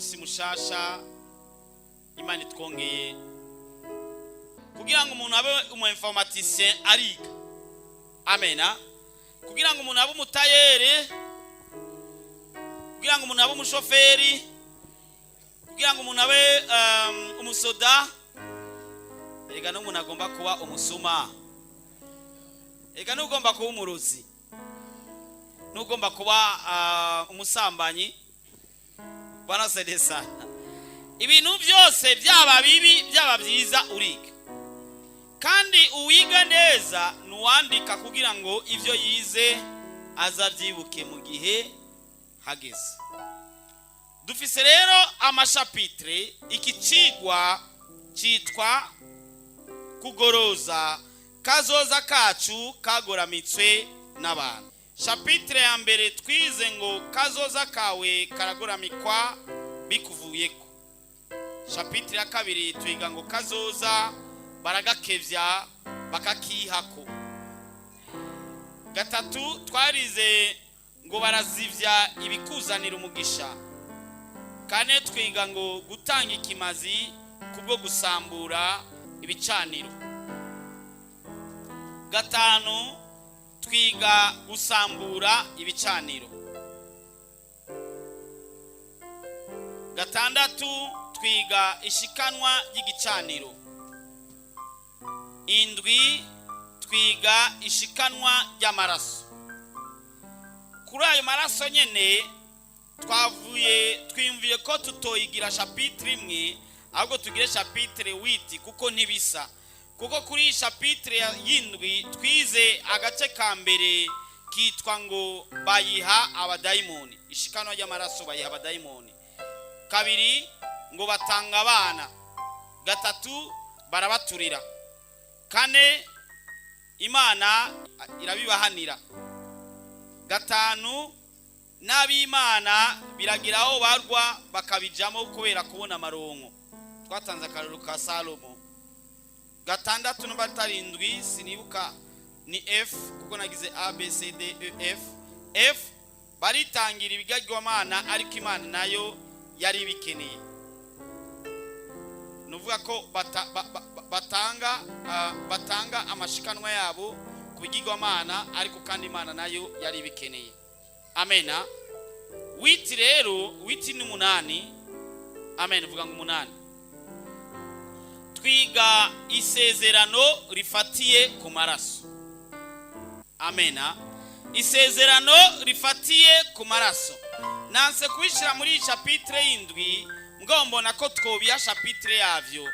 Umunsi mushasha Imana itwongeye. Kugira ngo umuntu abe umu informaticien, ariga. Amena. Kugira ngo umuntu abe umutayere, kugira ngo umuntu abe umushoferi, kugira ngo umuntu abe umusoda, erega n'umuntu agomba kuba umusuma, erega n'ugomba kuba umurozi, n'ugomba kuba umusambanyi. Bwana sana. Ibintu byose, byaba bibi, byaba byiza, uriga. Kandi uwiga neza nuwandika, kugira ngo ibyo yize azabyibuke mu gihe hageze. Dufise rero ama chapitres. Iki cigwa cyitwa "Kugoroza kazoza kacu kagoramitswe n'abantu". Chapitre ya mbere twize ngo "Kazoza kawe karagoramikwa bikuvuyeko". Chapitre ya kabiri twiga ngo "Kazoza baragakevya bakakihako". Gatatu twarize ngo "Barazivya ibikuzanira umugisha". Kane twiga ngo "Gutanga ikimazi kubwo gusambura ibicaniro". Gatanu twiga "Gusambura ibicaniro". Gatandatu twiga "Ishikanwa ry'igicaniro". Indwi twiga "Ishikanwa ry'amaraso". Kuri ayo maraso nyene twavuye twiyumviye ko tutoyigira chapitre imwe, ahubwo tugire chapitre 8, kuko ntibisa. Kuko kuri iyi chapitre y'indwi twize agace ka mbere kitwa ngo "Bayiha abadayimoni", ishikanwa ry'amaraso bayiha abadayimoni. Kabiri ngo "Batanga abana". Gatatu "Barabaturira". Kane "Imana irabibahanira". Gatanu "N'ab'Imana biragira aho barwa bakabijamo kubera kubona amaronko". Twatanze akararo ka Salomo. Gatandatu n'abatarindwi, sinibuka ni F, kuko nagize A, B, C, D, E, F. F, "Baritangira ibigirwamana ariko Imana nayo yari ibikeneye". Ni ukuvuga ko batanga amashikanwa yabo ku bigirwamana, ariko kandi Imana nayo yari ibikeneye. Amena. 8 rero, 8 ni 8. Amen. Vuga ngo 8. Twiga "Isezerano rifatiye ku maraso". Amena. Isezerano rifatiye ku maraso nanse kubishyira muri iyi chapitre y'indwi, mbwo mbona ko twobiha chapitre yavyo.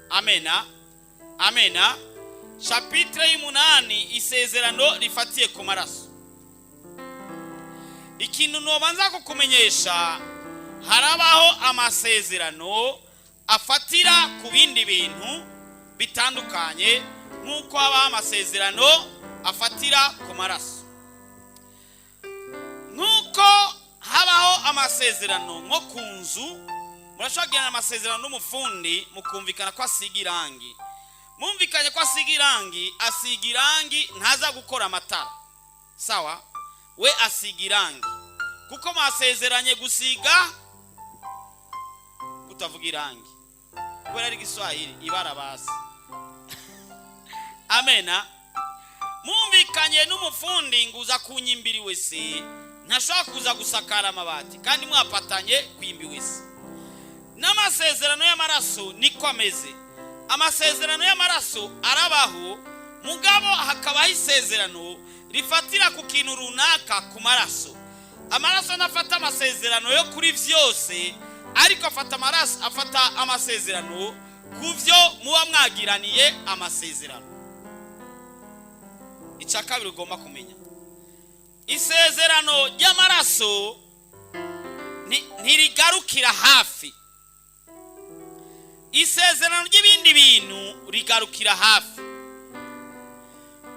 Amena, amena. Chapitre y'umunani, "Isezerano rifatiye ku maraso". Ikintu nobanza kukumenyesha, harabaho amasezerano afatira ku bindi bintu bitandukanye, nk'uko habaho amasezerano afatira ku maraso. Nk'uko habaho amasezerano nko ku nzu, murashobora kugirana amasezerano n'umufundi, mukumvikana ko asiga irangi. Mwumvikanye ko asiga irangi, asiga irangi, ntaza gukora amatara. Sawa, we asiga irangi kuko mwasezeranye gusiga. Utavuga irangi kubera ari Igiswahili, ibara basi. Amena. Mwumvikanye n'umufundi ngo uza kunyimbira iwese, ntashobora kuza gusakara amabati kandi mwapatanye kwimba iwese. N'amasezerano y'amaraso niko ameze. Amasezerano y'amaraso arabaho, mugabo hakabaho isezerano rifatira ku kintu runaka, ku maraso. Amaraso ntafata amasezerano yo kuri byose, ariko afata amaraso, afata amasezerano ku byo muba mwagiraniye amasezerano. Icya kabiri ugomba kumenya, isezerano ry'amaraso ntirigarukira hafi. Isezerano ry'ibindi bintu rigarukira hafi.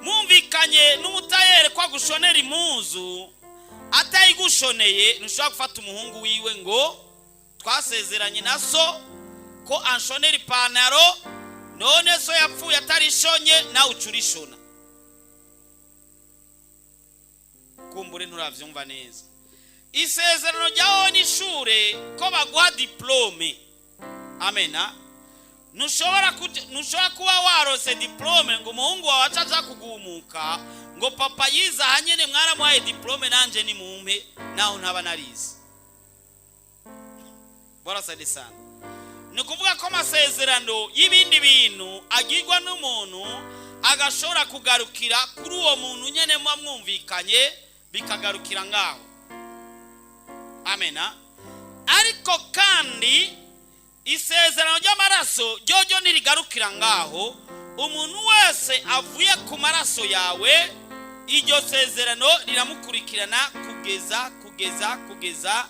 Mwumvikanye n'umutayere ko agushonera impuzu, atayigushoneye ntushobora gufata umuhungu wiwe ngo "Twasezeranye na so ko anshonera ipantaro, none so yapfuye atarishonye, nawe uca urishona". Kumbure nturabyumva neza. Isezerano ryawe n'ishure ko baguha diplôme, amena. Ntushobora kuba warose diplôme ngo umuhungu wawe aca aza kugumuka ngo: "Papa yize aha nyene, mwaramuhaye diplôme, nanje nimumpe naho ntaba narize." Borasade sana. Ni ukuvuga ko amasezerano y'ibindi bintu agirwa n'umuntu agashobora kugarukira kuri uwo muntu nyene muba mwumvikanye, bikagarukira ngaho, amena. Ariko kandi isezerano ry'amaraso ryoryo ntirigarukira ngaho. Umuntu wese avuye ku maraso yawe, iryo sezerano riramukurikirana kugeza kugeza kugeza,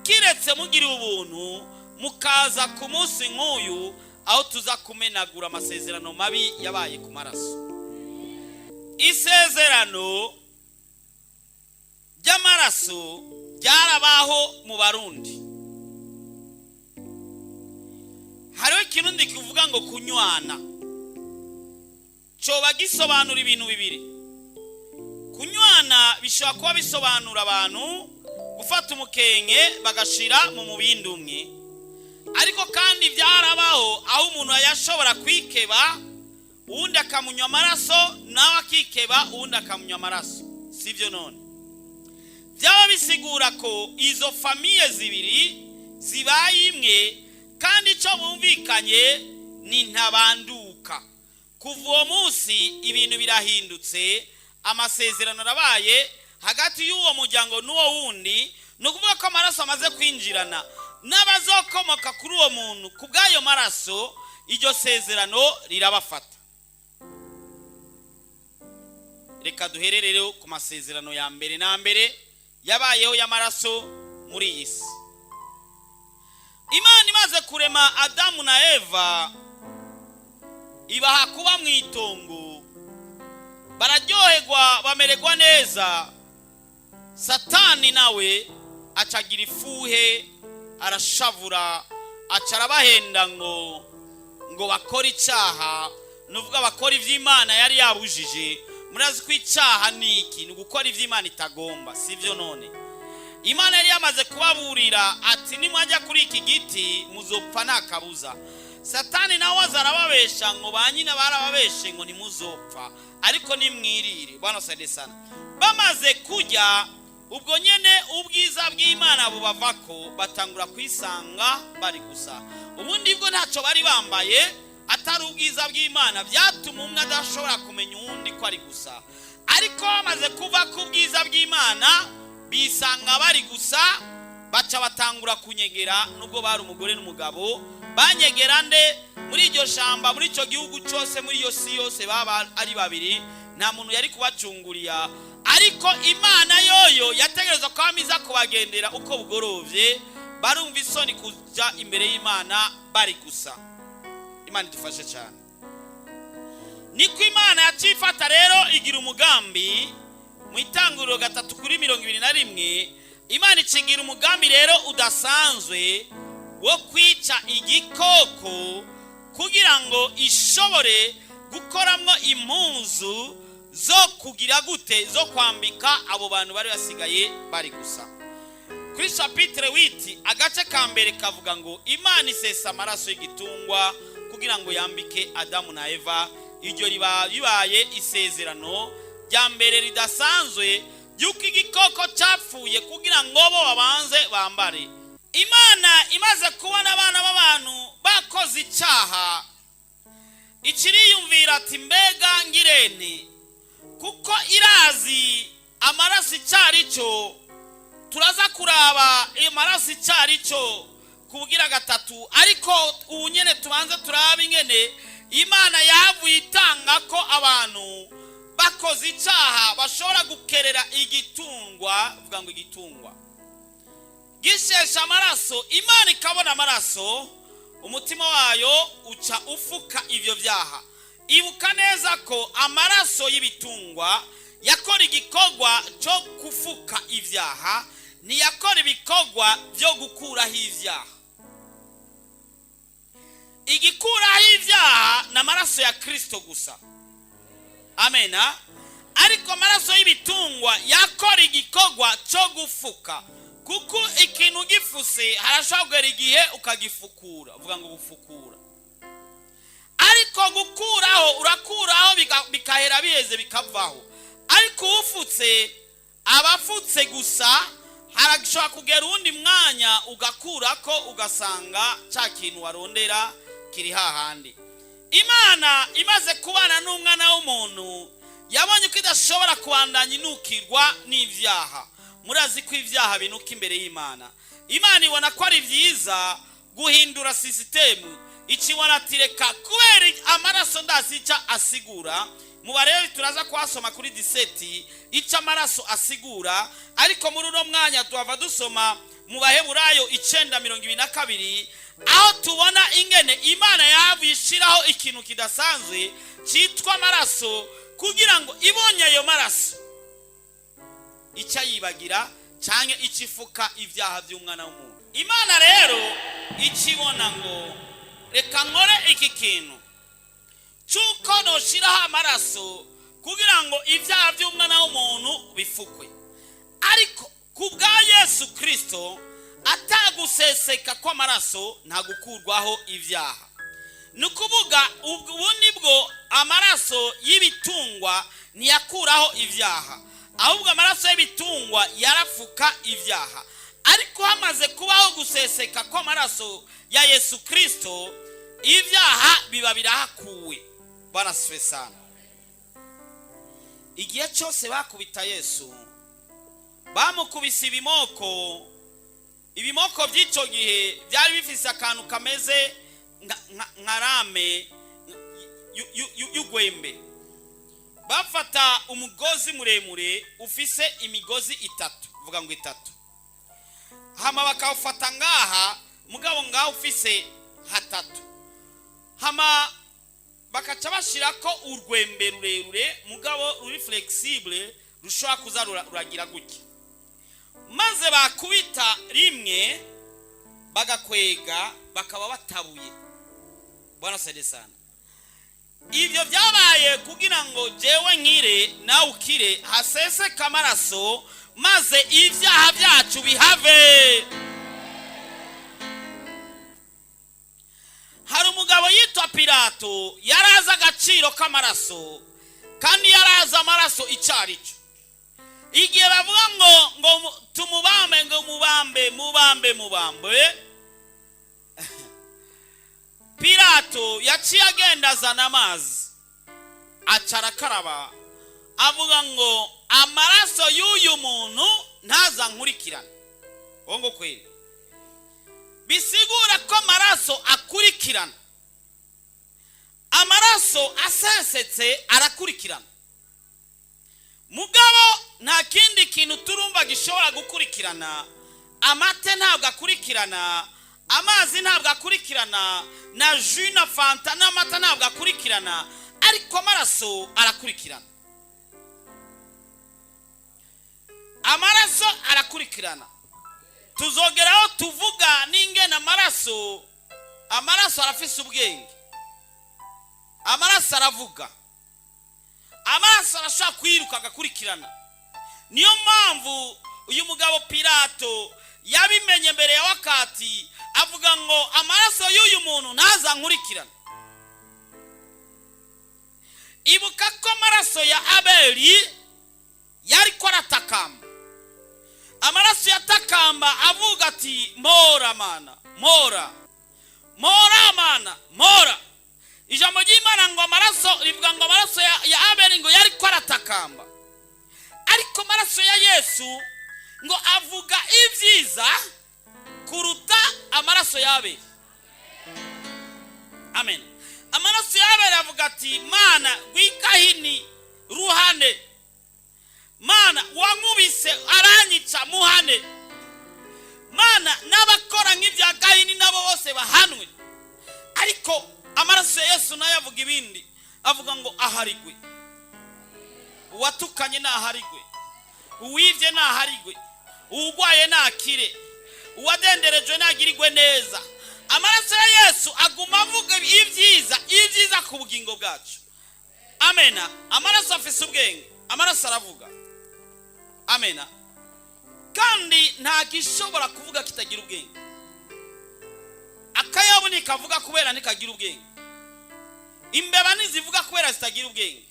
kiretse mugiriye ubuntu mukaza ku munsi nk'uyu aho tuza kumenagura amasezerano mabi yabaye ku maraso. Isezerano ry'amaraso ryarabaho mu Barundi. Hariho ikirundi kivuga ngo kunywana, coba gisobanura ibintu bibiri. Kunywana bishobora kuba bisobanura abantu gufata umukenke bagashira mu mubindi umwe, ariko kandi byarabaho aho umuntu yashobora kwikeba uwundi akamunywa amaraso, nawe akikeba uwundi akamunywa amaraso, sibyo? None byaba bisigura ko izo famille zibiri zibaye imwe, kandi icyo bumvikanye ni ntabanduka. Kuva uwo munsi ibintu birahindutse, amasezerano arabaye hagati y'uwo muryango n'uwo wundi. Ni ukuvuga ko amaraso amaze kwinjirana n'abazokomoka kuri uwo muntu ku bw'ayo maraso, iryo sezerano rirabafata. Reka duhere rero ku masezerano ya mbere na mbere yabayeho y'amaraso muri iyi si. Imana imaze kurema Adamu na Eva, ibaha kuba mu itongo, bararyoherwa, bamererwa neza. Satani nawe acagira ifuhe, arashavura, aca arabahenda ngo bakore icyaha, nuvuga bakora iby'Imana yari yabujije. Murazi ko icyaha ni iki? Ni ugukora iby'Imana itagomba, sibyo? None Imana yari yamaze kubaburira ati: "Nimwajya kuri iki giti muzopfa nta kabuza." Satani nawe aza arababesha ngo ba nyina barababeshe ngo ntimuzopfa, ariko nimwirire. Bwana saide sana. Bamaze kurya, ubwo nyene ubwiza bw'Imana bubavako, batangura kwisanga bari gusa. Ubundi bwo ntacyo bari bambaye atari ubwiza bw'Imana, byatuma umwe adashobora kumenya uwundi ko ari gusa. Ariko bamaze kuva ku bwiza bw'Imana, bisanga bari gusa, baca batangura kunyegera. Nubwo bari umugore n'umugabo, banyegera nde muri iryo shamba, muri icyo gihugu cyose, muri iyo si yose? Baba ari babiri, nta muntu yari kubacunguriya. Ariko Imana yoyo yategereza ko iza kubagendera uko bugorovye. Barumva isoni kujya imbere y'Imana bari gusa. Imana idufashe cyane. Niko Imana yacifata rero igira umugambi. Mu Itanguriro 3:21, Imana ikigira umugambi rero udasanzwe wo kwica igikoko kugira ngo ishobore gukoramwo impuzu zo kugira gute? Zo kwambika abo bantu bari basigaye bari gusa. Kuri chapitre 8, agace ka mbere kavuga ngo Imana isesa amaraso y'igitungwa kugira ngo yambike Adamu na Eva. Iryo riba ribaye isezerano rya mbere ridasanzwe yuko igikoko cyapfuye kugira ngo bo babanze bambare. Imana imaze kubona abana b'abantu bakoze icyaha, ikiriyumvira ati: "Mbega ngirente?" Kuko irazi amaraso icyari cyo. Turaza kuraba amaraso icyari cyo kubwira gatatu, ariko ubu nyine tubanze turabe ingene Imana yahavuye itanga ko abantu bakoze icyaha bashobora gukerera igitungwa, vuga ngo igitungwa gishesha amaraso. Imana ikabona amaraso, umutima wayo uca ufuka ibyo byaha. Ibuka neza ko amaraso y'ibitungwa yakora igikorwa cyo kufuka ibyaha, ntiyakora ibikorwa byo gukuraho ibyaha. Igikuraho ibyaha ni amaraso ya Kirisito gusa, amena. Ariko amaraso y'ibitungwa yakora igikorwa cyo gufuka, kuko Kuko ikintu gifuse harashobora kugera igihe ukagifukura. Uvuga ngo gufukura, ariko gukuraho urakuraho bikahera biheze, bikavaho. Ariko uwufutse aba afutse gusa. Harashobora kugera uwundi mwanya ugakurako, ugasanga cya kintu warondera kiri hahandi. Imana imaze kubana n'umwana w'umuntu, yabonye ko idashobora kubandanya inukirwa n'ibyaha. Murazi ko ibyaha binuka imbere y'Imana. Imana ibona ko ari byiza guhindura système, ikibona ati: "Reka kubera amaraso ndazi icyo asigura." Mu barebe turaza kuhasoma kuri 17 icyo amaraso asigura, ariko muri uno mwanya tuhava dusoma mu Baheburayo 9:22, aho tubona ingene Imana yavuye ishyiraho ikintu kidasanzwe cyitwa amaraso, kugira ngo ibonye ayo maraso icyo ayibagira cyangwa icyo ifuka ibyaha by'umwana w'umuntu. Imana rero ikibona ngo: "Reka nkore iki kintu cy'uko noshyiraho amaraso kugira ngo ibyaha by'umwana w'umuntu bifukwe." Ariko ku bwa Yesu Kirisito, ataguseseka kw'amaraso, nta gukurwaho ibyaha. Ni ukuvuga ubu nibwo amaraso y'ibitungwa ntiyakuraho ibyaha, ahubwo amaraso y'ibitungwa yarafuka ibyaha. Ariko hamaze kubaho guseseka kw'amaraso ya Yesu Kirisito, ibyaha biba birahakuwe. Baraswe sana. Igihe cyose bakubita Yesu, bamukubise ibimoko. Ibimoko by'icyo gihe byari bifise akantu kameze nka lame y'ugwembe. Bafata umugozi muremure ufise imigozi itatu, vuga ngo itatu, hama bakawufata ngaha, mugabo ngaha ufise hatatu, hama bakaca bashirako urwembe rurerure, mugabo ruri flexible, rushobora kuza ruragira gutya. Maze bakubita rimwe bagakwega, bakaba batabuye. Bwana sede sana. Ibyo byabaye kugira ngo jewe nkire nawe ukire, haseseke amaraso maze ibyaha byacu bihave. Hari umugabo yitwa Pilato, yari azi agaciro k'amaraso, kandi yari azi amaraso icyo ari cyo. Igihe bavuga ngo tumubambe, ngo mubambe, mubambe, mubambe, Pilato yaciye agenda azana amazi, aca arakaraba, avuga ngo: "Amaraso y'uyu muntu ntaza nkurikirane." Uwo ngo kweri bisigura ko amaraso akurikirana. Amaraso asesetse arakurikirana. Mugabo nta kindi kintu turumva gishobora gukurikirana. Amate ntabwo akurikirana, amazi ntabwo akurikirana, na jus na Fanta n'amata ntabwo akurikirana, ariko amaraso arakurikirana. Amaraso arakurikirana. Tuzogeraho tuvuga n'ingene amaraso arafise ubwenge, amaraso aravuga, amaraso arashobora kwiruka agakurikirana. Niyo mpamvu uyu mugabo Pilato yabimenye mbere ya wakati, avuga ngo: "Amaraso y'uyu muntu ntaza nkurikirana." Ibuka ko amaraso ya Abeli yari ko aratakamba. Amaraso yatakamba avuga ati: "Mpora Mana, mpora, mpora Mana, mpora." Ijambo ry'Imana ngo amaraso, rivuga ngo amaraso ya Abeli ngo yari ko aratakamba, ariko amaraso ya Yesu ngo avuga ibyiza kuruta amaraso ya Abeli. Amen. Amaraso ya Abeli avuga ati: "Mana rw'ikahini ruhane, Mana wankubise aranyica muhane, Mana n'abakora nk'ibya Gahini nabo bose bahanwe." Ariko amaraso ya Yesu nayo avuga ibindi, avuga ngo: "Aharigwe uwatukanye, naharigwe uwibye, naharigwe uwugwaye, nakire uwadenderejwe, nagirigwe neza." Amaraso ya Yesu aguma avuga ibyiza, ibyiza ku bugingo bwacu. Amena. Amaraso afise ubwenge, amaraso aravuga. Amena. Kandi nta gishobora kuvuga kitagira ubwenge. Akayabu ntikavuga kubera ntikagira ubwenge, imbeba ntizivuga kubera zitagira ubwenge,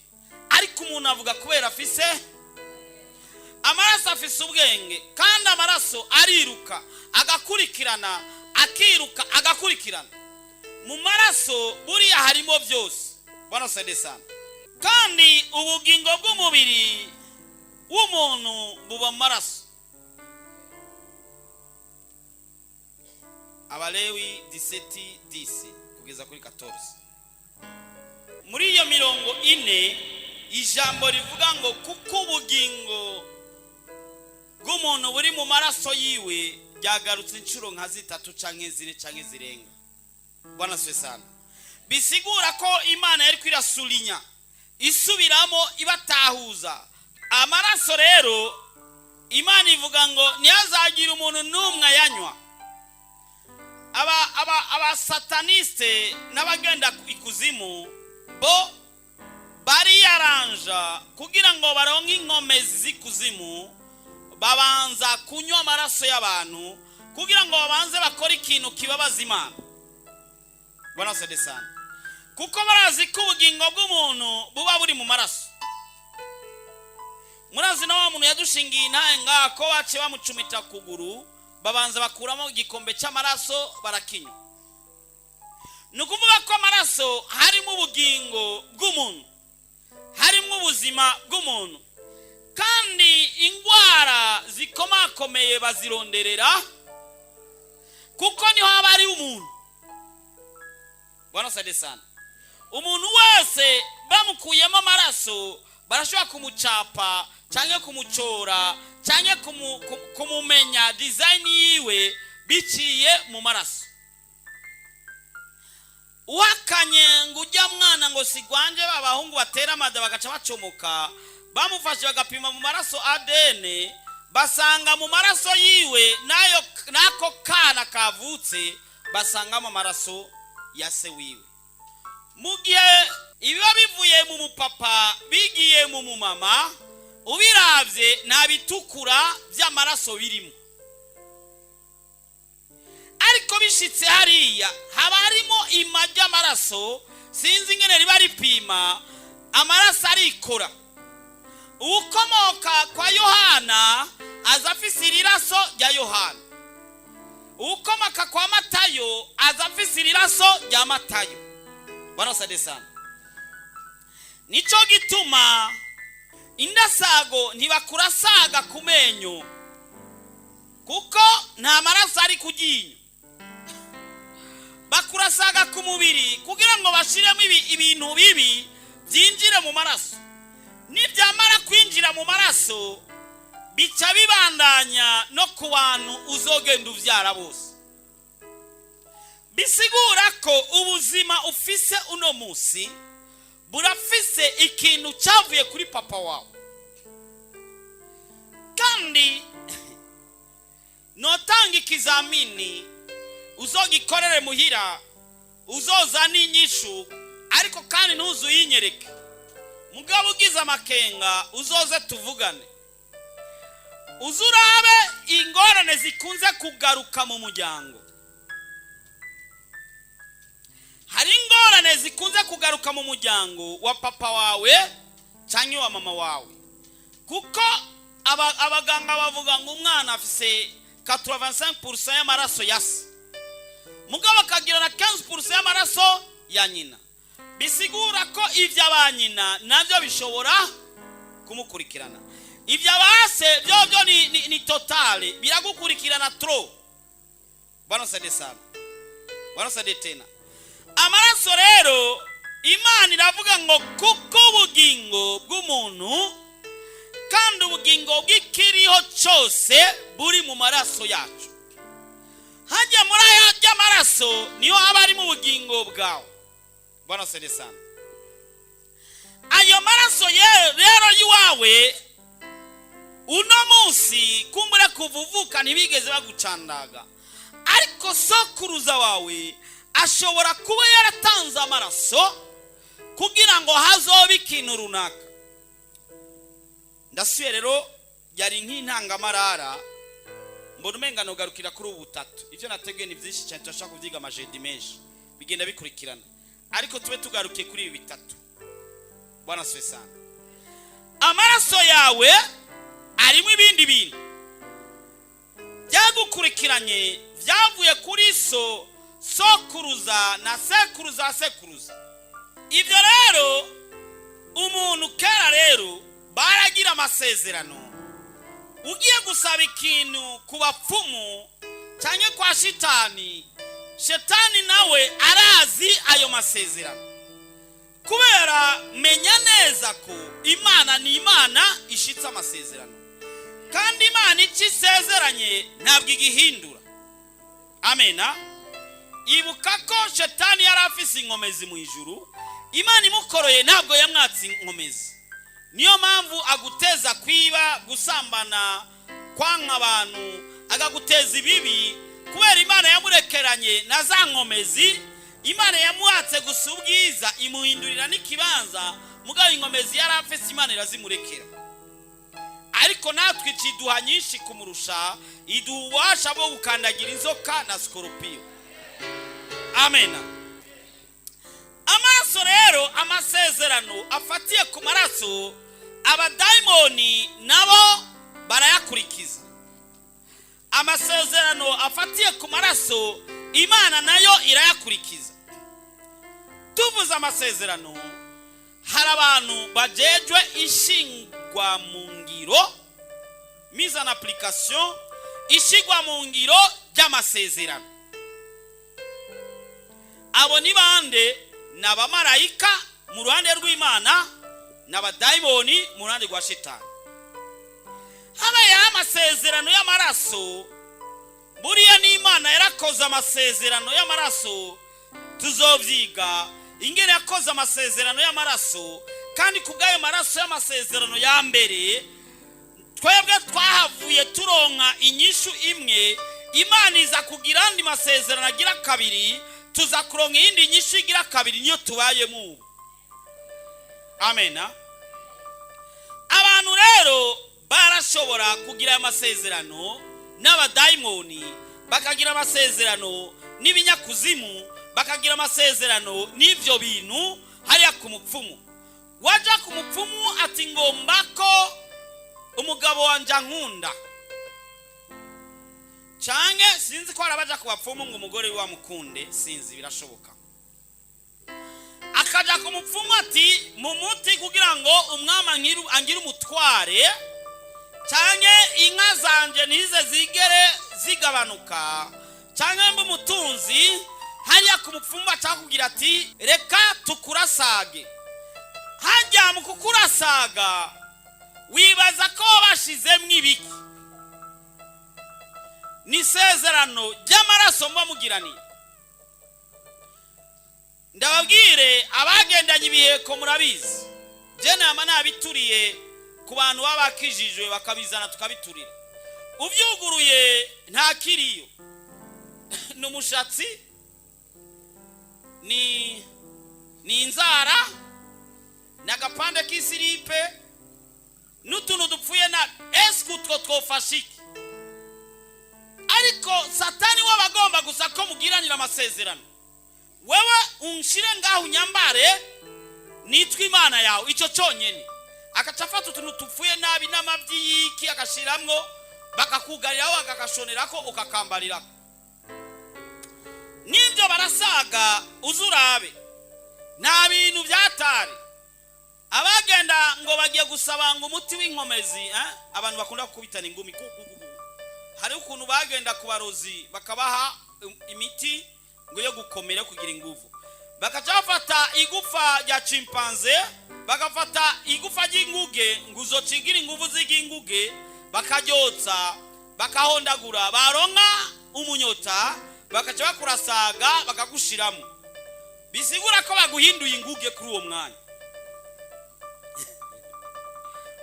ariko umuntu avuga kubera afise amaraso, afise ubwenge. Kandi amaraso ariruka agakurikirana, akiruka agakurikirana. Mu maraso buriya harimo byose. Bwana sade sana. Kandi ubugingo bw'umubiri w'umuntu buba mu maraso. Abalewi 17:10 kugeza kuri 14. Muri iyo mirongo ine, ijambo rivuga ngo kuko ubugingo bw'umuntu buri mu maraso yiwe, ryagarutse inshuro nka zitatu canke zine canke zirenga. Bwana asifiwe sana. Bisigura ko Imana yari kwirasulinya, isubiramo, ibatahuza amaraso. Rero Imana ivuga ngo ntihazagire umuntu n'umwe ayanywa. Aba abasataniste n'abagenda ikuzimu bo bariyaranja kugira ngo baronke inkomezi z'ikuzimu, babanza kunywa amaraso y'abantu kugira ngo babanze bakore ikintu kibabaza Imana. Bwana sade sana. Kuko barazi ko ubugingo bw'umuntu buba buri mu maraso. Murazi na wa muntu yadushingiye intahe ngaha, ko baciye bamucumita kuguru, babanza bakuramo igikombe cy'amaraso barakinywa. Ni ukuvuga ko amaraso harimo ubugingo bw'umuntu, harimo ubuzima bw'umuntu. Kandi indwara zikomakomeye bazironderera kuko niho haba hari umuntu. Bwana sade sana. Umuntu wese bamukuyemo amaraso, barashobora kumucapa cyangwa kumucora cyangwa kumumenya design yiwe biciye mu maraso. Uhakanye ngo ujya mwana ngo sigwanje, b'abahungu batera amada bagaca bacomoka, bamufashe bagapima mu maraso ADN, basanga mu maraso yiwe nayo n'ako kana kavutse basangamo amaraso ya se wiwe. Mu gihe ibiba bivuye mu mupapa bigiye mu mumama, ubiravye nta bitukura by'amaraso birimo, ariko bishitse hariya haba harimo ima ry'amaraso. Sinzi ingene riba ripima amaraso, arikora. Ukomoka kwa Yohana aza afise iriraso rya Yohana, ukomoka kwa Matayo aza afise iriraso rya Matayo. Barasade sana. Nico gituma indasago ntibakurasaga ku menyo, kuko nta maraso ari ku ryinyo. Bakurasaga ku mubiri kugira ngo bashiremo ibintu bibi byinjire mu maraso. Nibyamara kwinjira mu maraso, bica bibandanya no ku bantu uzogenda ubyara bose. Bisigura ko ubuzima ufise uno munsi burafise ikintu cyavuye kuri papa wawe. Kandi notanga ikizamini uzogikorere muhira, uzozana inyishu, ariko kandi ntuzuyinyereke. Mugabo ugize amakenga, uzoze tuvugane, uzurabe ingorane zikunze kugaruka mu muryango. Hari ingorane zikunze kugaruka mu muryango wa papa wawe cyangwa wa mama wawe, kuko abaganga bavuga ngo umwana afise 85% y'amaraso ya se, mugabo akagira na 15% y'amaraso ya nyina. Bisigura ko ibyo ba nyina nabyo bishobora kumukurikirana. Ibyo base byo byo ni totale, biragukurikirana trop. Bwana sade sana. Bwana sade tena. Amaraso rero, Imana iravuga ngo kuko ubugingo bw'umuntu kandi ubugingo bw'ikiriho cyose buri mu maraso yacu. Hajya muri aya ry'amaraso niho haba harimo ubugingo bwawe. Bwana sede sana. Ayo maraso rero y'iwawe uno munsi, kumbura kuva uvuka ntibigeze bagucandaga, ariko sokuruza wawe ashobora kuba yaratanze amaraso kugira ngo hazobe ikintu runaka. Ndasubiye rero, yari nk'intangamarara. Mbona umenga nogarukira kuri ubu butatu. Ibyo nateguye ni byinshi cyane, turashaka kubyiga amajedi menshi, bigenda bikurikirana, ariko tube tugarukiye kuri ibi bitatu. Bwana asifiwe sana. Amaraso yawe arimo ibindi bintu byagukurikiranye, byavuye kuri so, sokuruza na sekuruza wa sekuruza. Ibyo rero, umuntu kera rero baragira amasezerano. Ugiye gusaba ikintu ku bapfumu cyangwa kwa shitani, shetani nawe arazi ayo masezerano, kubera menya neza ko Imana ni Imana ishitse amasezerano, kandi Imana icyo isezeranye ntabwo igihindura. Amena. Ibuka ko shetani yari afise inkomezi mu ijuru, Imana imukoroye ntabwo yamwatse inkomezi. Niyo mpamvu aguteza kwiba, gusambana, kwanka abantu, akaguteza ibibi, kubera Imana yamurekeranye na za nkomezi. Imana yamuhatse gusa ubwiza, imuhindurira n'ikibanza, mugabo inkomezi yari afise Imana irazimurekera. Ariko natwe ikiduha nyinshi kumurusha, iduha ububasha bwo gukandagira inzoka na sikoropiyo. Amena. Amaraso rero, amasezerano afatiye ku maraso, abadayimoni nabo barayakurikiza. Amasezerano afatiye ku maraso, Imana nayo irayakurikiza. Tuvuze amasezerano, hari abantu bajejwe ishingwa mu ngiro, mise en application, ishigwa mu ngiro ry'amasezerano. Abo ni bande? Ni abamarayika mu ruhande rw'Imana n'abadayimoni mu ruhande rwa shitani. Habayeho amasezerano y'amaraso. Buriya n'Imana yarakoze amasezerano y'amaraso, tuzobyiga ingene yakoze amasezerano y'amaraso. Kandi ku bw'ayo maraso y'amasezerano ya mbere, twebwe twahavuye turonka inyishu imwe. Imana iza kugira andi masezerano agira kabiri, tuza kuronka iyindi nyishu igira kabiri, niyo tubayemo ubu. Amena. Abantu rero barashobora kugira aya masezerano n'abadayimoni, bakagira amasezerano n'ibinyakuzimu, bakagira amasezerano n'ibyo bintu hariya ku mupfumu. Wajya ku mupfumu ati: "Ngomba ko umugabo wanjye ankunda," canke sinzi ko hari abaja ku bapfumu ngo umugore we wamukunde, sinzi, birashoboka. Akaja ku mupfumu ati: "Mu muti kugira ngo umwami angire umutware, canke inka zanje ntize zigere zigabanuka, canke mbe umutunzi." Hariya ku mupfumu bacakubwira ati: "Reka tukurasage." Hajya mu kukurasaga, wibaza ko bashizemwo ibiki? Ni isezerano ry'amaraso muba mugiraniye. Ndababwire, abagendanye ibiheko murabizi, je nama nabituriye ku bantu baba bakijijwe, bakabizana tukabiturira. Ubyuguruye nta kiriyo, ni umushatsi, ni inzara, ni agapande k'isiripe n'utuntu dupfuye. Na esike utwo twofasha iki? Ariko Satani we aba agomba gusa ko mugiranira amasezerano: "Wewe unshire ngaho, unyambare, nitwa Imana yawe." Icyo cyonyine. Agaca afata utuntu tupfuye nabi n'amabyi y'iki, agashiramwo, bakakugariraho, bakakashonerako, ukakambarirako. N'ibyo barasaga, uzurabe nta bintu byatari. Abagenda ngo bagiye gusaba ngo umuti w'inkomezi, eh? Abantu bakunda gukubitana ingumi ku, ku, ku, ku. Hari ukuntu bagenda ku barozi bakabaha imiti ngo yo gukomera, kugira inguvu, bakaca bafata igufa rya chimpanzé, bagafata igufa ry'inguge, ngo uzocigira inguvu z'inguge, bakaryotsa, bakahondagura, baronka umunyota, bakaca bakurasaga, bakagushiramo. Bisigura ko baguhinduye inguge kuri uwo mwanya.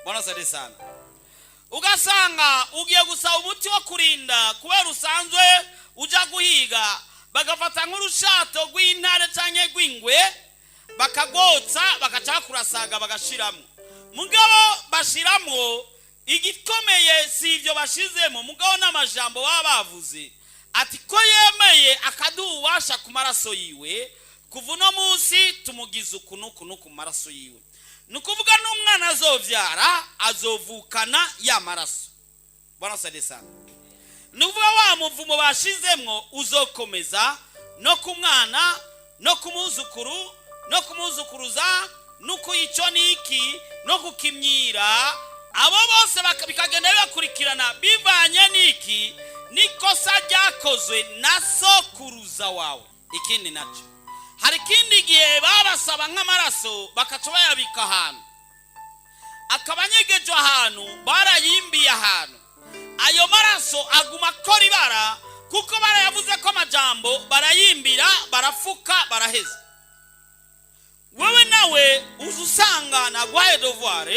Bwana sade sana. Ugasanga ugiye gusaba umuti wo kurinda kubera usanzwe uja guhiga, bagafata nk'urushato rw'intare canke rw'ingwe, bakagotsa, bakaca bakurasaga, bagashiramo. Mugabo bashiramwo. Igikomeye si ibyo bashizemo, mugabo n'amajambo baba bavuze ati ko yemeye akaduha ububasha ku maraso yiwe, kuva uno munsi tumugize uku n'uku n'uku mu maraso yiwe. Ni ukuvuga n'umwana azobyara azovukana ya maraso. Bwana sade sana. Ni ukuvuga wa muvumo bashizemwo uzokomeza no ku mwana, no ku muzukuru, no ku muzukuruza, no ku icyo n'iki, no kukimyira, abo bose bikagenda bibakurikirana bivanye n'iki? N'ikosa ryakozwe na sokuruza wawe. Ikindi nacyo, hari ikindi gihe babasaba nk'amaraso, bakaca bayabika ahantu, akaba anyegeje ahantu, barayimbiye ahantu. Ayo maraso aguma akora ibara, kuko barayavuze ko amajambo, barayimbira, barafuka, baraheza. Wewe nawe uza usanga naguhaye devoir,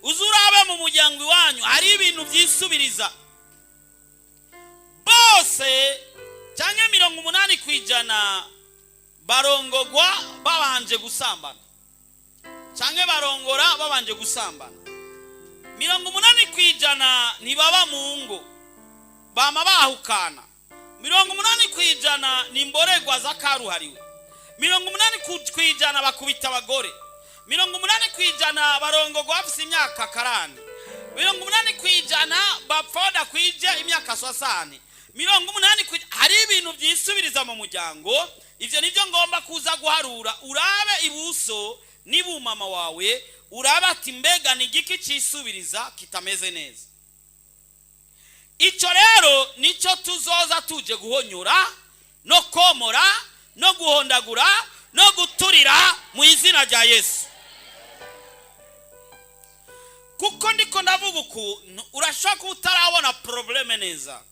uza urabe mu muryango iwanyu hari ibintu byisubiriza. Bose cyangwa 80% barongogwa babanje gusambana, cyangwa barongora babanje gusambana. 80% ntibaba mu ngo, bama bahukana. 80% ni imborerwa z'akaruhariwe. 80% bakubita abagore. 80% barongogwa bafise imyaka karani. 80% bapfa badakwije imyaka soixante. 80%. Hari ibintu byisubiriza mu muryango. Ibyo nibyo ngomba kuza guharura. Urabe ibuso niba mama wawe, urabe ati mbega ni igiki cyisubiriza kitameze neza? Icyo rero nicyo tuzoza tuje guhonyora no komora no guhondagura no guturira mu izina rya Yesu. Kuko ndiko ndavuga ukuntu urashobora kuba utarabona problème neza,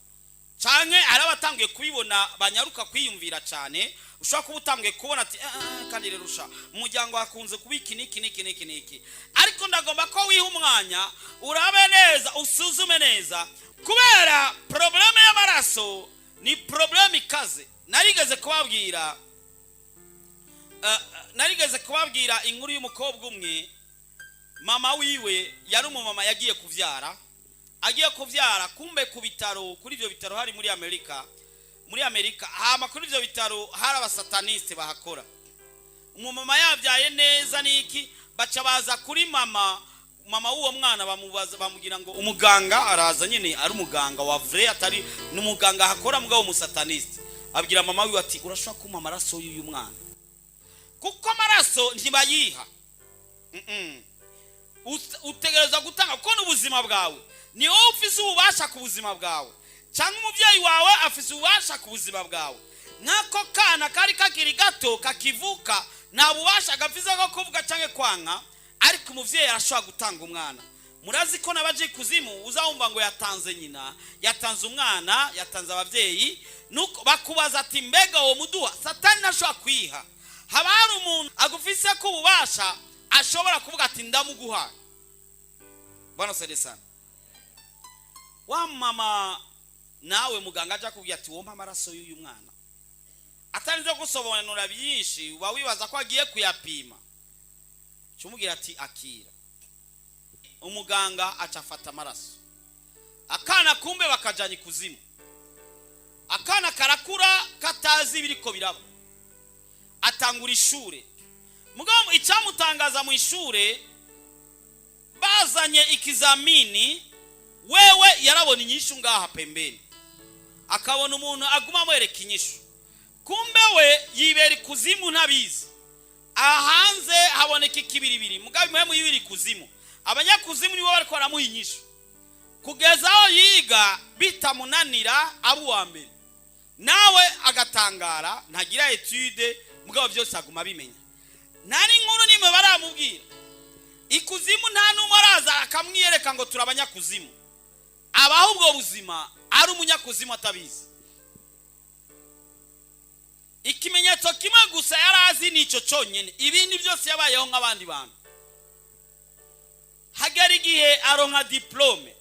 canke hari abatanguye kubibona banyaruka kwiyumvira cyane. Ushobora kuba utanguye kubona ati: "Ah, ah, kandi rero usha mu muryango hakunze kuba iki n'iki n'iki n'iki n'iki." Ariko ndagomba ko wiha umwanya, urabe neza, usuzume neza, kubera problème y'amaraso ni problème ikaze. Narigeze kubabwira inkuru y'umukobwa umwe. Mama wiwe yari umumama yagiye kuvyara. Agiye kuvyara, kumbe ku bitaro, kuri ivyo bitaro hari muri Amerika. Hama kuri ivyo bitaro hari abasataniste bahakora. Umumama yabyaye neza niki, baca baza kuri mama w'uwo mwana, bamubaza, bamubwira ngo umuganga araza nyine, ari umuganga wa vrai, atari ni umuganga ahakora mugabo umusataniste. Abwira mama wiwe ati: "Urashobora kumpa amaraso y'uyu mwana?" Kuko amaraso ntibayiha. Utegereza gutanga, kuko ni ubuzima bwawe. Ni wowe ufise ububasha ku buzima bwawe, cyangwa umubyeyi wawe afise ububasha ku buzima bwawe. Nk'ako kana kari kakiri gato kakivuka, nta bubasha gafise ko kuvuga cyangwa kwanka, ariko umubyeyi arashobora gutanga umwana. Murazi ko n'abaje ikuzimu uzawumva ngo yatanze nyina, yatanze umwana, yatanze ababyeyi. Nuko bakubaza ati: "Mbega uwo muduha?" Satani ntashobora kwiha. Haba hari umuntu agufise ko ububasha, ashobora kuvuga ati: "Ndamuguha." Bwana sede sana. Wa mama nawe, muganga aja kubwira ati: "Wompa amaraso y'uyu mwana?" Atarinze gusobanura byinshi, uba wibaza ko agiye kuyapima. Cumubwira ati: "Akira." Umuganga aca afata amaraso. Akana kumbe bakajanya ikuzimu. Akana karakura katazi ibiriko biraba, atangura ishure. Mugabo icyamutangaza, mu ishure bazanye ikizamini, wewe yarabona inyishu ngaha pembeni, akabona umuntu aguma amwereka inyishu. Kumbe we yibera ikuzimu ntabizi. Aha hanze haboneka ikibiribiri, mugabo impwemu yibera ikuzimu. Abanyakuzimu nibo bariko baramuha inyishu, kugeza aho yiga bitamunanira, aba uwa mbere, nawe agatangara. Ntagira étude, mugabo byose aguma abimenya. Nta n'inkuru nimwe baramubwira. Ikuzimu nta n'umwe araza akamwiyereka ngo turi abanyakuzimu. Abaho ubwo buzima ari umunyakuzimu atabizi. Ikimenyetso kimwe gusa yari azi ni icyo cyonyine, ibindi byose yabayeho nk'abandi bantu. Hagera igihe aronka diplôme.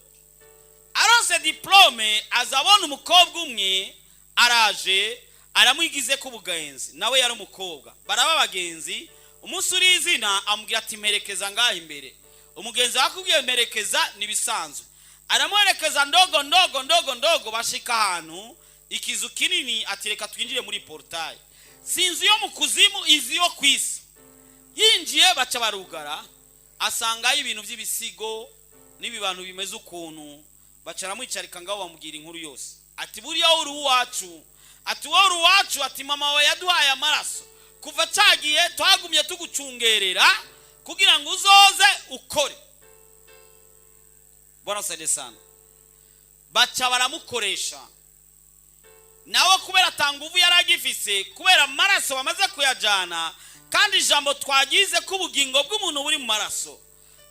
Aronse diplôme, aza abona umukobwa umwe araje, aramwigize ko ubugenzi. Nawe yari umukobwa, baraba abagenzi. Umunsi uri izina, amubwira ati: "Mperekeza ngaha imbere." Umugenzi wakubwiye mperekeza ntibisanzwe. Aramwerekeza ndogo ndogo ndogo ndogo, bashika ahantu ikizu kinini, ati: "Reka twinjire muri portail." Si inzu yo mu kuzimu, inzu yo ku isi. Yinjiye, baca barugara, asangayo ibintu by'ibisigo n'ibibantu bimeze ukuntu. Baca aramwicarika ngaho, bamubwira inkuru yose, ati: "Buriya uri uwacu," ati: "Wowe uri uwacu," ati: "Mama wawe yaduhaye amaraso kuva cyagiye, twagumye tugucungerera kugira ngo uzoze ukore." Bwana saide sana. Baca baramukoresha nawe, kubera atanguvu yari agifise, kubera amaraso bamaze kuyajana. Kandi ijambo twagize ko ubugingo bw'umuntu buri mu maraso,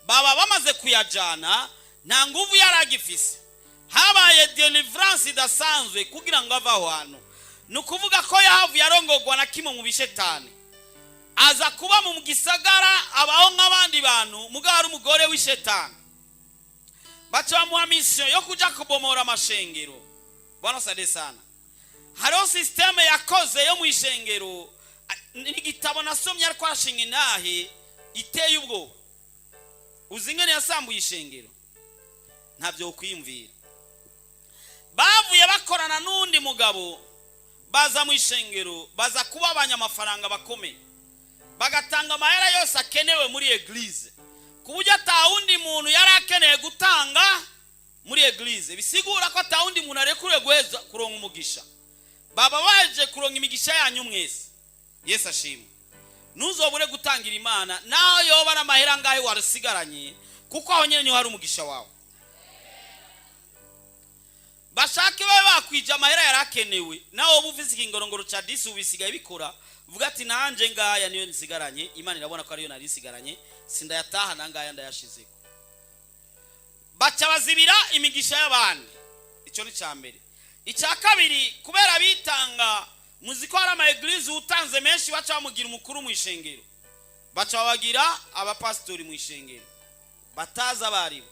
baba bamaze kuyajana, nta nguvu yari agifise. Habaye deliverance idasanzwe kugira ngo ave aho hantu. Ni ukuvuga ko yahavuye arongorwa na kimwe mu bishetani, aza kuba mu gisagara, abaho nk'abandi bantu, mugabo ari umugore w'ishetani. Baca bamuha mission yo kuja kubomora amashengero. Bwana sade sana. Hariho système yakoze yo mu ishengero, n'igitabo nasomye ariko arashinga intahe iteye ubwoba. Uzi ingene yasambuye ishengero? Ntabyo kwiyumvira. Bavuye bakorana n'undi mugabo, baza mu ishengero, baza kuba abanyamafaranga bakomeye, bagatanga amahera yose akenewe muri église, ku buryo atawundi muntu yari akeneye gutanga muri église. Bisigura ko atawundi muntu arekuriwe guheza kuronka umugisha. Baba baje kuronka imigisha yanyu mwese. Yesu ashimwe. Ntuzobure gutangira Imana, naho yoba ari amahera angahe warusigaranye, kuko aho nyine niho hari umugisha wawe. Bashake babe bakwije amahera yari akenewe, nawe woba ufise ikingorongoro ca 10, ubu bisigaye bikora, uvuga ati: "Nanje ngaya niyo nsigaranye, Imana irabona ko ariyo nari nsigaranye, sindayataha, nangaya ndayashizeko." Baca bazibira imigisha y'abandi. Icyo ni icya mbere. Icya kabiri, kubera bitanga, muzi ko hari ama églises utanze menshi baca bamugira umukuru mu ishengero, baca babagira abapasitori mu ishengero batazi abaribo.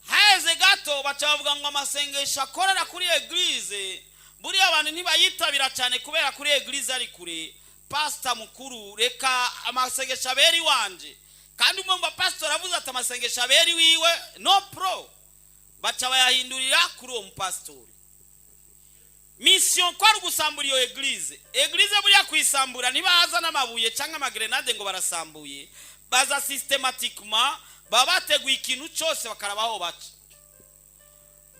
Heze gato, baca bavuga ngo amasengesho akorera kuri église, buriya abantu ntibayitabira cyane kubera kuri église ari kure. Pasita mukuru, reka amasengesho abera iwanje. Kandi umwe mu bapasitori avuze ati amasengesho abera iwiwe, no pro. Baca bayahindurira kuri uwo mupasitori. Mission ko ari ugusambura iyo église. Église buriya kuyisambura ntibaza n'amabuye cyangwa ama grenades ngo barasambuye, baza systématiquement, baba bateguye ikintu cyose, bakaraba aho baca.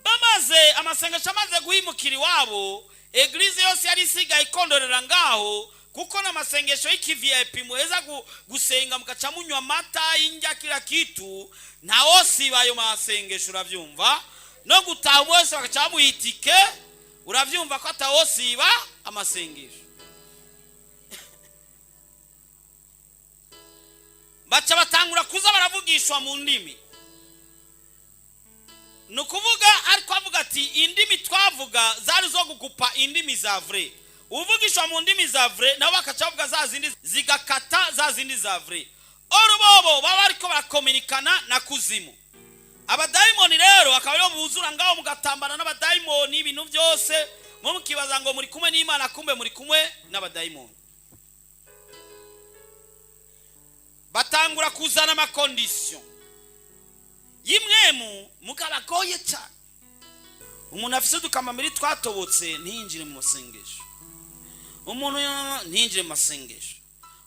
Bamaze amasengesho amaze guhimukira iwabo, église yose yari isigaye ikondorera ngaho, kuko n'amasengesho y'iki VIP muheza gusenga, mugaca munywa amata y'indya, kila kitu, ntawosiba ayo masengesho. Urabyumva, no gutaha umwe wese bagaca bamuha itike. Urabyumva ko atawosiba amasengesho. Baca batangura kuza baravugishwa mu ndimi. Ni ukuvuga ariko avuga ati indimi twavuga zari zo gukupa indimi za vrai. Uvugishwa mu ndimi za vrai, nabo bakaca bavuga za zindi zigakata za zindi za vrai. Oro bobo baba bariko barakominikana na kuzimu. Abadayimoni rero akaba aribo buzura ngaho, mugatambana n'abadayimoni ibintu byose, mwe mukibaza ngo muri kumwe n'Imana, kumbe muri kumwe n'abadayimoni. Batangura kuzana ama conditions y'imwemu, mukabagoye cyane. Umuntu afise udukamambiri twatobotse ntiyinjire mu masengesho, umuntu ntiyinjire mu masengesho,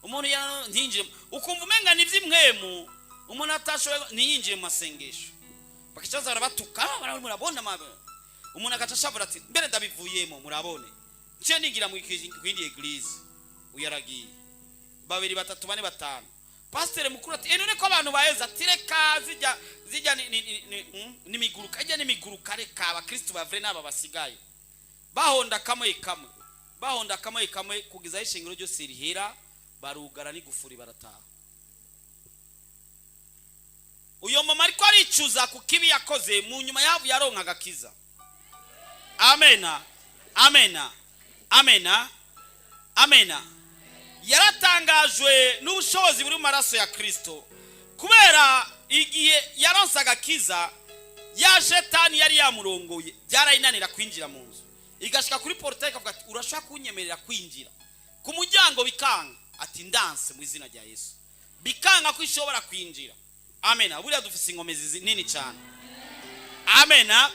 umuntu ntiyinjire, ukumva umenga ni iby'imwemu. Umuntu atashoboye ntiyinjire mu masengesho, bakacaza barabatuka. Murabona, umuntu agaca ashavura ati: "Mbere ndabivuyemo, murabone nce ningira mu yindi église." Uyu aragiye, babiri, batatu, bane, batanu. Pasiteri mukuru ati: "None ko abantu baheza?" Ati: "Reka, zijya zijya ni miguruka ijya n'imiguruka, reka abakristu bavure n'aba basigaye." Bahonda kamwe kamwe, bahonda kamwe kamwe, kugeza aho ishengero ryose rihera, barugara n'igufuri, barataha. Uyo mama ariko aricuza ku kibi yakoze mu nyuma, yahavuye aronka agakiza. Amena, amena, amena, amena. Yaratangajwe n'ubushobozi buri mu maraso ya Kristo, kubera igihe yaronse agakiza, ya shetani yari yamurongoye byarayinanira kwinjira mu nzu, igashika kuri portail ikavuga ati: "Urashaka kunyemerera kwinjira?" Ku muryango bikanga, ati: "Ndanse mu izina rya Yesu." Bikanga ko ishobora kwinjira. Amena. Buriya dufise inkomezi nini cyane. Amena.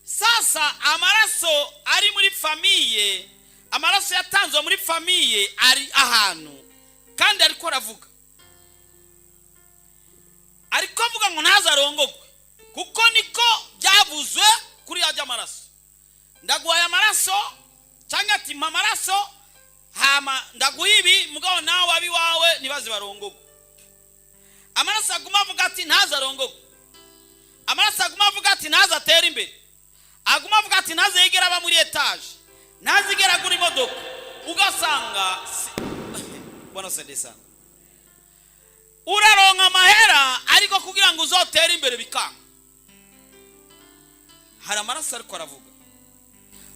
Sasa amaraso ari muri famille, amaraso yatanzwe muri famille ari ahantu, kandi ariko aravuga, ariko avuga ngo ntazarongogwe, kuko niko byavuzwe kuri ya by'amaraso. Ndaguhaye amaraso, cyangwa ati mpa amaraso, hama ndaguha ibi, mugabo nawe abiwawe ntibaze barongogwe. Amaraso aguma avuga ati ntazarongogwe. Amaraso aguma avuga ati ntazatere imbere. Aguma avuga ati ntazigera aba muri étage, ntazigera agura imodoka. Ugasanga bwana sende sana, uraronka amahera, ariko kugira ngo uzotere imbere bikanga. Hari amaraso ariko aravuga.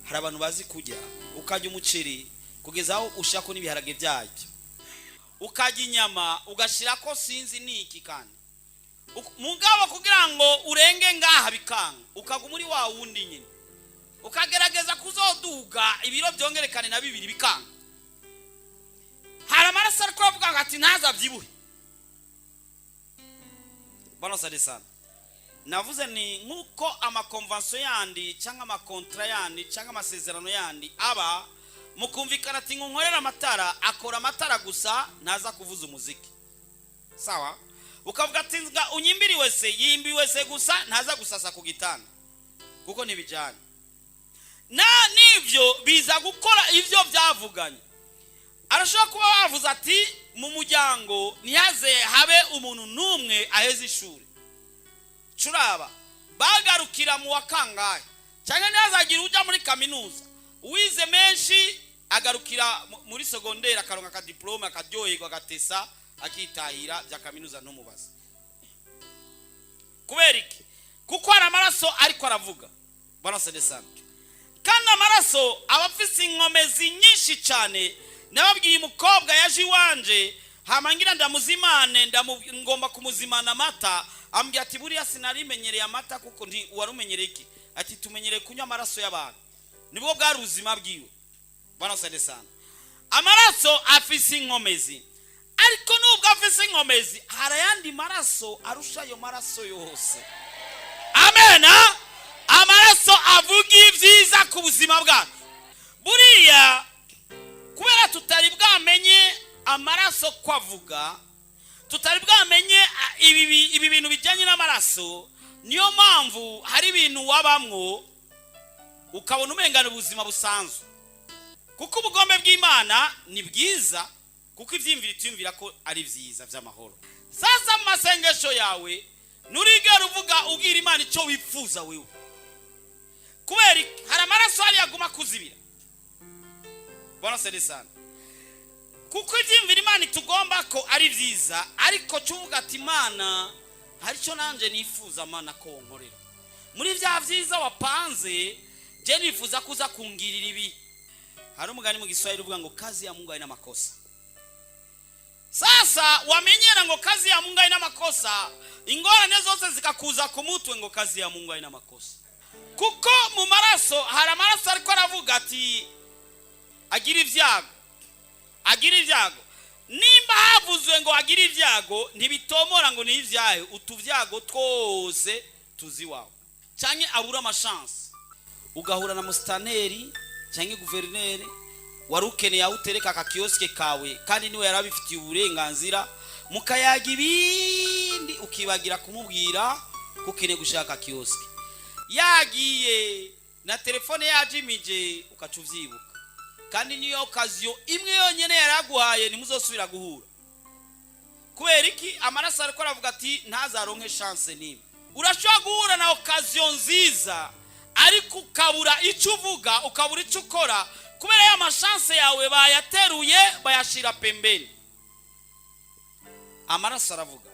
Hari abantu bazi kurya, ukarya umuceri kugeza aho ushirako n'ibiharage byabyo, ukarya inyama ugashyirako sinzi niki, kandi mugabo kugira ngo urenge ngaha bikanga, ukaguma uri wa wundi nyine, ukagerageza kuzoduga ibiro byongerekane na bibiri, bikanga. Hari amaraso ariko aravuga ngo ati ntazabyibuhe. Bwana sade sana. Navuze ni nk'uko ama convention yandi cyangwa ama contrat yandi cyangwa amasezerano yandi aba, mukumvikana ati ngo nkorere amatara, akora amatara gusa, ntaza kuvuza umuziki. Sawa, ukavuga ati nga unyimbiri wese, yimbi wese gusa, ntaza gusasa ku gitanda kuko ntibijyana na n'ibyo. Biza gukora ibyo byavuganye. Arashobora kuba wavuze ati mu muryango ntihaze habe umuntu n'umwe aheze ishuri, curaba bagarukira mu wa kangahe, cyangwa ntihazagire ujya muri kaminuza. Uwize menshi agarukira muri secondaire, akaronka aka diplôme, akaryoherwa, agatesa, akitahira. Bya kaminuza ntumubaze. Kubera iki? Kuko hari amaraso ariko aravuga. Bwana sede sana. Kandi amaraso aba afise inkomezi nyinshi cyane. Nababwiye umukobwa yaje iwanje, hama ngira ndamuzimane, ngomba kumuzimana amata. Ambwira ati buriya sinarimenyereye amata, kuko nti wari umenyereye iki? Ati tumenyereye kunywa amaraso y'abantu. Nibwo bwari ubuzima bwiwe. Bwana sede sana. Amaraso afise inkomezi, ariko nubwo afise inkomezi, hari ayandi maraso arusha ayo maraso yose. Amena. Amaraso avuga ibyiza ku buzima bwacu. Buriya kubera tutari bwamenye amaraso ko avuga, tutari bwamenye ibi bintu bijyanye n'amaraso, niyo mpamvu hari ibintu wabamwo ukabona umengana ubuzima busanzwe, kuko ubugombe bw'Imana ni bwiza, kuko ibyiyumviro tuyumvira ko ari byiza by'amahoro. Sasa mu masengesho yawe nturigera uvuga, ubwira Imana icyo wifuza wewe. Kubera iki? Hari amaraso hariya aguma kuzibira. Bwana sede sana. Kuko ibyiyumviro Imana itugomba ko ari byiza, ariko cyuvuga ati Imana, hari icyo nanjye nifuza, Mana, ko wonkorera muri bya byiza wapanze. Je nifuza kuza kungirira ibi. Hari umugani mu Giswahili uvuga ngo kazi ya Mungu haina makosa. Sasa wamenyera ngo kazi ya Mungu haina makosa, ingorane zose zikakuza ku mutwe ngo kazi ya Mungu haina makosa. Kuko mu maraso hari amaraso ariko aravuga ati agira ibyago, agira ibyago. Nimba havuzwe ngo agira ibyago, ntibitomora ngo ni ibyahe. Utubyago twose tuzi iwawe, cyangwa abura ama chance, ugahura na musitaneri cyangwa guverineri wari ukeneye aho utereka aka kiosque kawe, kandi niwe yari abifitiye uburenganzira, mukayaga ibindi, ukibagira kumubwira ko ukeneye gushaka kiosque. Yagiye na telefone yajimije, ukaca uvyibuka, kandi niyo occasion imwe yonyene yaraguhaye, ntimuzosubira guhura. Kubera iki? Amaraso ariko aravuga ati ntazaronke chance n'imwe. Urashobora guhura na occasion nziza, ariko ukabura icyo uvuga, ukabura icyo ukora, kubera ya ma chance yawe bayateruye, bayashira pembeni. Amaraso aravuga.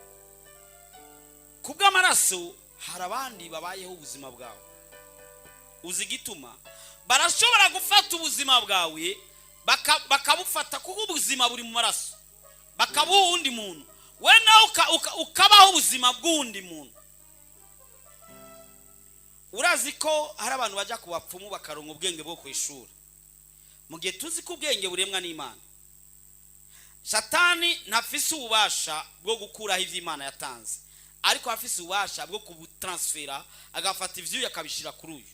Kubw'amaraso hari abandi babayeho ubuzima bwawe. Uzi igituma? Barashobora gufata ubuzima bwawe, bakabufata, kuko ubuzima buri mu maraso, bakabuha uwundi muntu, we nawe ukabaho ubuzima bw'uwundi muntu. Urazi ko hari abantu bajya ku bapfumu bakaronka ubwenge bwo ku ishuri, mu gihe tuzi ko ubwenge buremwa n'Imana. Satani ntafise ububasha bwo gukuraho ibyo Imana yatanze. Ariko afise ububasha bwo kubutransfera, agafata ivyuya akabishira kuri uyu.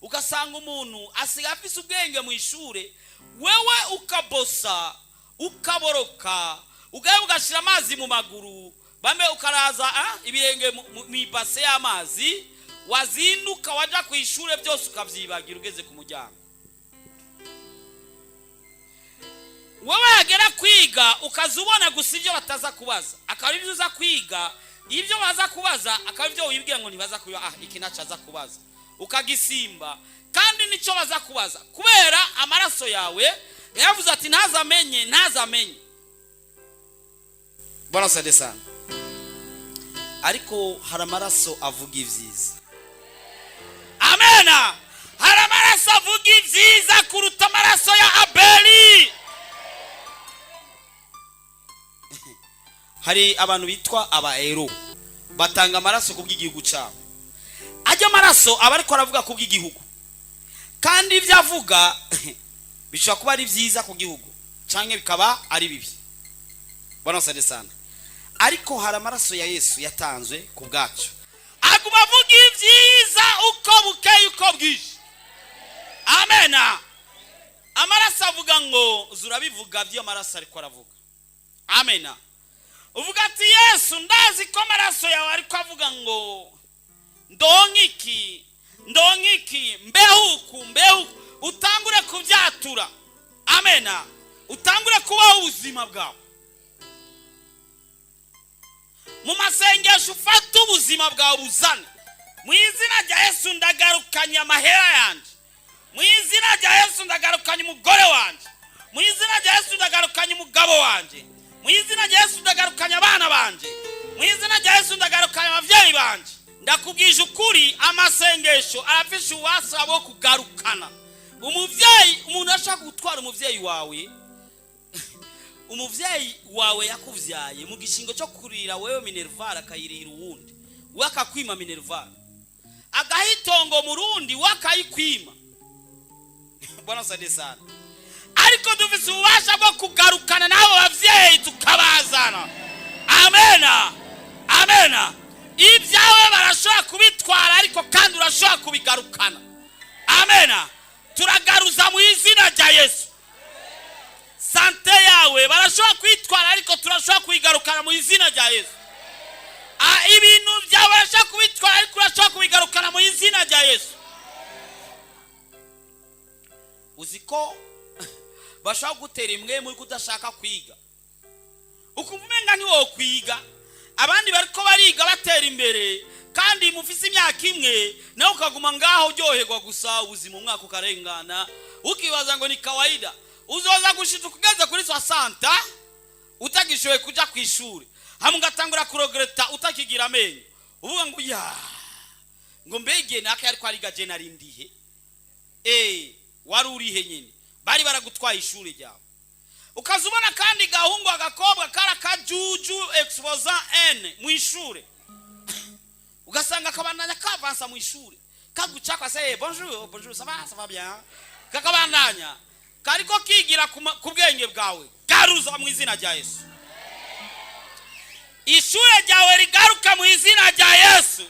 Ugasanga umuntu asigaye afise ubwenge mu ishure, wewe ukabosa, ukaboroka, ugaye, ugashyira amazi mu maguru, bamwe ukaraza ibirenge mu ibase y'amazi. Wazinduka waja ku ishure, byose ukabyibagira ugeze ku muryango. Wowe yagera kwiga, ukaza ubona gusa ibyo bataza kubaza, akaba ibyo uza kwiga. Ibyo baza kubaza akaba ibyo wibwira ngo ntibaza kuba, iki ntacyo aza kubaza, ukagisimba, kandi nicyo baza kubaza, kubera amaraso yawe yavuze ati: "Ntazamenye, ntazamenye." Bwana sade sana. Ariko hari amaraso avuga ibyiza. Amena. Hari amaraso avuga ibyiza kuruta amaraso ya Abeli. Hari abantu bitwa aba héros, batanga amaraso ku bw'igihugu cyabo. Ajya amaraso aba ariko aravuga ku bw'igihugu, kandi ibyo avuga bishobora kuba ari byiza ku gihugu cyangwa bikaba ari bibi. Bwana sade sana. Ariko hari amaraso ya Yesu yatanzwe ku bwacu, aguma avuga ibyiza uko bukeye, uko bwije. Amena. Amaraso avuga ngo zurabivuga by'iyo maraso ariko aravuga. Amena. Uvuga ati: "Yesu, ndazi ko amaraso yawe ariko avuga ngo ndonke iki, ndonke iki, mbehuku, mbehuku." Utangure kubyatura. Amena. Utangure kubaho ubuzima bwawe mu masengesho. Ufate ubuzima bwawe buzane mu izina rya Yesu. Ndagarukanye amahera yanjye mu izina rya Yesu. Ndagarukanye umugore wanjye mu izina rya Yesu. Ndagarukanye umugabo wanjye mu izina rya Yesu. Ndagarukanye abana banjye mu izina rya Yesu. Ndagarukanye ababyeyi banjye. Ndakubwije ukuri, amasengesho arafisha ububasha bwo kugarukana umubyeyi. Umuntu ashaka gutwara umubyeyi wawe, umubyeyi wawe yakubyaye, mu gishingo cyo kurira wewe minerval, akayirira uwundi. We akakwima minerval, agaha itongo mu rundi, we akayikwima. Bwana sade sana. Ariko dufise ububasha bwo kugarukana n'abo babyeyi, tukabazana. Amena, amena. Ibyawe barashobora kubitwara, ariko kandi urashobora kubigarukana. Amena. Turagaruza mu izina rya Yesu. Santé yawe barashobora kwitwara, ariko turashobora kuyigarukana mu izina rya Yesu. Ibintu byawe barashobora kubitwara, ariko urashobora kubigarukana mu izina rya Yesu. Uzi ko bashobora gutera imwe muri kudashaka kwiga, ukumva umenga ntiwokwiga, abandi bariko bariga batera imbere, kandi mufise imyaka imwe, nawe ukaguma ngaho uryoherwa gusa ubuzima, umwaka ukarengana, ukibaza ngo ni kawaida. Uzoza gushita ukugeze kuri 60 utagishoboye kuja ku ishuri, hamwe ugatangura kuregretta, utakigira amenyo, uvuga ngo ya ngo mbege naka yariko ariga, je nari ndihe? Wari urihe nyine? Bari baragutwaye ishuri ryawe. Ukaza ubona kandi gahungu, agakobwa kari akajuju, exposant n mu ishure, ugasanga kabandanya kavansa mu ishure, kagucaka se: "Bonjour, bonjour, ça va, ça va bien." Kakabandanya kariko kigira ku bwenge bwawe. Garuza mu izina rya Yesu. Ishure ryawe rigaruke mu izina rya Yesu.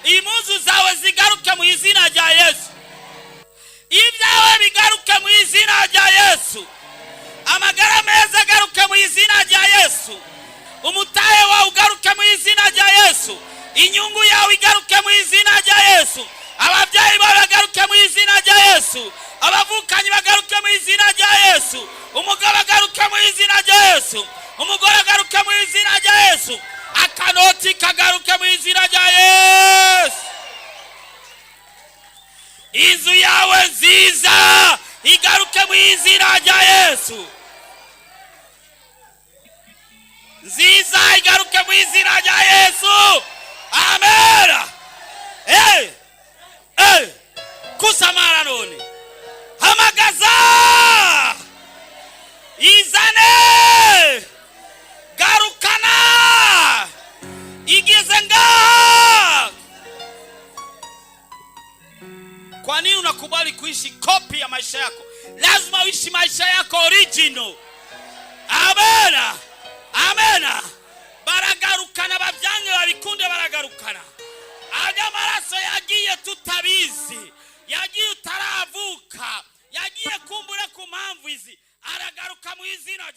Impuzu zawe zigaruke mu izina rya Yesu. Ibyawe bigaruke mu izina rya Yesu. Amagara meza agaruke mu izina rya Yesu. Umutahe wawe ugaruke mu izina rya Yesu. Inyungu yawe igaruke mu izina rya Yesu. Ababyeyi bawe bagaruke mu izina rya Yesu. Abavukanyi bagaruke mu izina rya Yesu. Umugabo agaruke mu izina rya Yesu. Umugore agaruke mu izina rya Yesu. Akanoti kagaruke mu izina rya Yesu. Inzu yawe nziza igaruke mu izina rya Yesu. Nziza igaruke mu izina rya Yesu. Amena. Hey! Hey! Kusamara none, hamagaza, izane, garukana, igeze ngaha. Kwa nini unakubali kuishi copy ya maisha yako? Lazima uishi maisha yako original. Amena, amena. Baragarukana. Baragarukana, babyange babikunde, baragarukana. Ajya amaraso yagiye tutabizi, yagiye utaravuka, yagiye kumbura ku mpamvu izi, aragaruka mu izina.